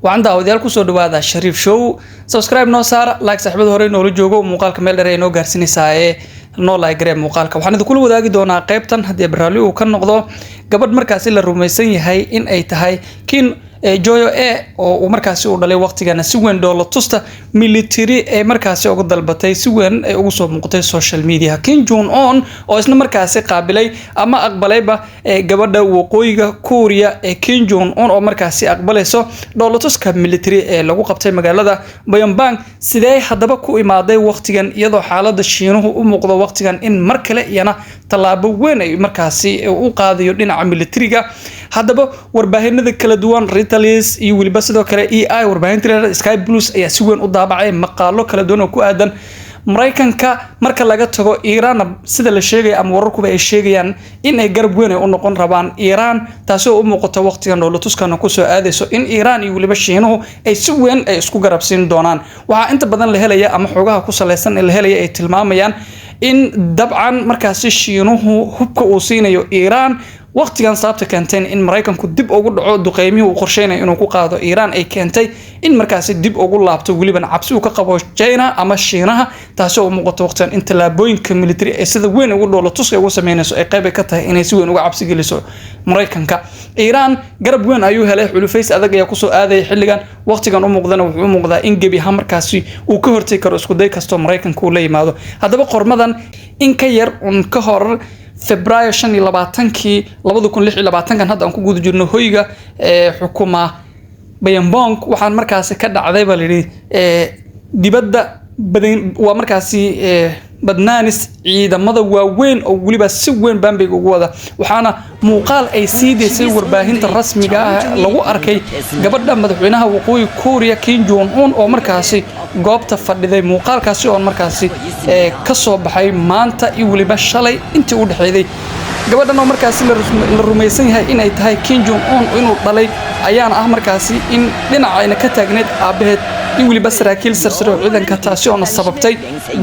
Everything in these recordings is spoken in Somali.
Waxaan daawadayaal kusoo dhawaada Shariif Show. Subscribe noo saar, like saaxiibada hore noola joogo, muuqaalka meel dheer ay noo gaarsiinaysaa ee noo like garee muuqaalka. Waxaan idinkula wadaagi doonaa qaybtan haddii barnaamij uu ka noqdo gabadh markaasi la rumaysan yahay in ay tahay Kim Joyo E oo uu markaasi uu dhalay, waqtigana si weyn dhoola tusta military ee markaasi uga dalbatay, si weyn ay ugu soo muuqatay social media. Kim Jong Un oo isna markaasi qaabilay ama aqbalayba gabadha Waqooyiga Kuuriya ee Kim Jong Un oo markaasi aqbalayso dhoolatuska military ee lagu qabtay magaalada Pyongyang. Sidee haddaba ku imaaday waqtigan, iyadoo xaalada Shiinuhu u muuqdo waqtigan in mar kale iyana tallaabo weyn ay markaasi u qaadayo dhinaca militariga? Haddaba warbaahinada kala duwan, Reuters iyo weliba sidoo kale EI, warbaahinta Sky Blues ayaa si weyn u daabacay maqaalo kala duwan oo ku aadan Maraykanka. Marka laga tago Iiraanna, sida la sheegaya ama wararkuba ay sheegayaan in ay garab weyn ay u noqon rabaan Iiraan, taasi oo u muuqato waqtigan dhoolatuskana kusoo aadayso in Iiraan iyo weliba Shiinuhu ay si weyn ay isku garabsiin doonaan. Waxaa inta badan la helaya ama xogaha ku saleysan ee la helaya ay tilmaamayaan in dabcan markaasi Shiinuhu hubka uu siinayo Iiraan waqtigan sababta keenteen in Maraykanku dib ugu dhaco duqeymihii uu qorsheynayo inuu ku qaado Iiraan, ay keentay in markaasi dib ugu laabto, welibana cabsi uu ka qabo China ama Shiinaha, taasi oo u muuqato waqtigan in tallaabooyinka military ee sida weyn ugu dhoola tuska ugu sameynayso ay qayb ay ka tahay inay si weyn uga cabsi geliso Maraykanka. Iiraan garab weyn ayuu helay, xulufays adag ayaa kusoo aadaya xilligan. Waqtigan u muuqdana wuxuu u muuqdaa in gebi ahaan markaasi uu ka hortegi karo iskuday kastoo Maraykanka uu la yimaado. Haddaba qormadan in ka yar un ka hor Febraayo 25-kii 2026-kan hadda aan ku guda jirno, hoyga ee xukuma Pyongyang waxaan markaasi ka dhacday baa layidhi dibadda badan waa markaasi badnaanis ciidamada waaweyn oo weliba si weyn baambayga ugu wada. Waxaana muuqaal ay sii daysay warbaahinta rasmiga ah lagu arkay gabadha madaxweynaha Waqooyi Kuuriya Kim Jong Un oo markaasi goobta fadhiday. Muuqaalkaasi oo markaasi ka soo baxay maanta iyo weliba shalay intii u dhexeeyday, gabadhan oo markaasi la rumaysan yahay inay tahay Kim Jong Un inuu dhalay, ayaana ah markaasi in dhinacayna ka taagneyd aabbaheed iyo weliba saraakiil sarsare oo ciidanka, taasi oona sababtay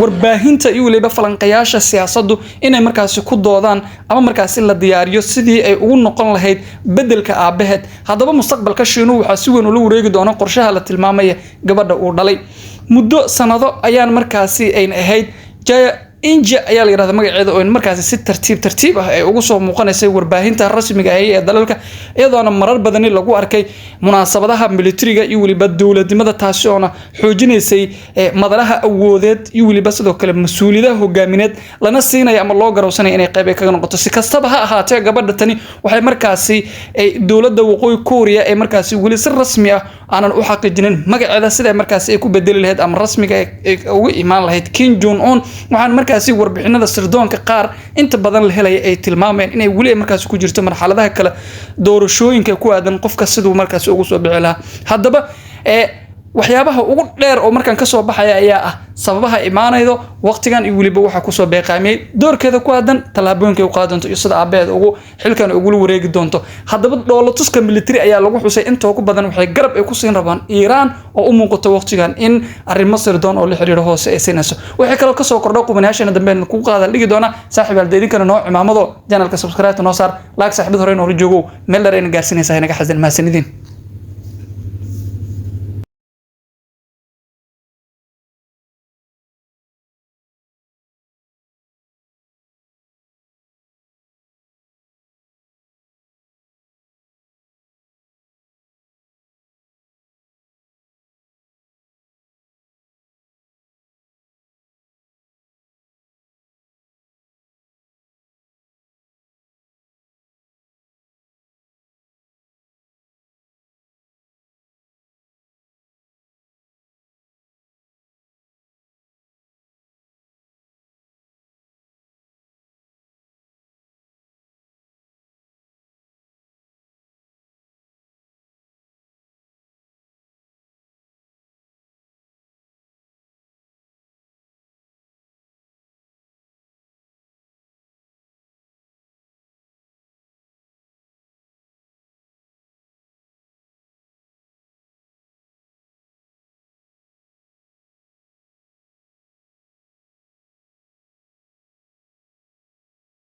warbaahinta iyo weliba falanqayaasha siyaasaddu inay markaasi ku doodaan ama markaasi la diyaariyo sidii ay ugu noqon lahayd beddelka aabbaheed. Haddaba mustaqbalka Shiinuhu waxaa si weyn ula wareegi doona qorshaha la tilmaamaya gabadha uu dhalay. Muddo sanado ayaan markaasi ayna ahayd, Jaya Inja ayaa la yidhahda magaceeda, oo markaasi si tartiib tartiib ah ay ugu soo muuqanaysay warbaahinta rasmiga ah ee dalalka, iyadoona marar badani lagu arkay munaasabadaha militariga iyo weliba dowladnimada, taasi oona xoojinaysay madalaha awoodeed iyo weliba sidoo kale mas-uuliyadaha hogaamineed lana siinaya ama loo garowsanaya inay qayb ay kaga noqoto. Si kastaba ha ahaatee, gabadha tani waxay markaasi dowladda Waqooyi Kuuriya ee markaasi weli si rasmi ah aanan u xaqiijinin magaceeda sida markaasi ay ku bedeli lahayd ama rasmiga ay ugu imaan lahayd Kim Jong Un. Waxaan markaasi warbixinada sirdoonka qaar inta badan la helaya ay tilmaamayaan inay weli ay markaasi ku jirto marxaladaha kale doorashooyinka ku aadan qofka siduu markaasi ugu soo bixi lahaa. Haddaba waxyaabaha ugu dheer oo markaan kasoo baxaya ayaa ah sababaha imaanaydo waqtigan iyo weliba waxa kusoo beeqaamiyey doorkeeda ku aadan tallaabooyinka ay u qaadi doonto iyo sida aabaheed ugu xilkan ugula wareegi doonto. Haddaba dhoolatuska military ayaa lagu xusay inta ugu badan waxay garab ay ku siin rabaan Iiraan oo u muuqato waqtigan in arrimo sirdoon oo la xiriiro hoose ay siinayso. Waxay kaloo kasoo kordho qubanayaashana dambe ku qaada dhigi doona. Saaxiib alda, idinkana noo cimaamado, channelka subscribe noo saar, like saaxiibada hore noola joogo, meel dheer ayna gaarsiinaysaa, naga xasan. Mahadsanidin.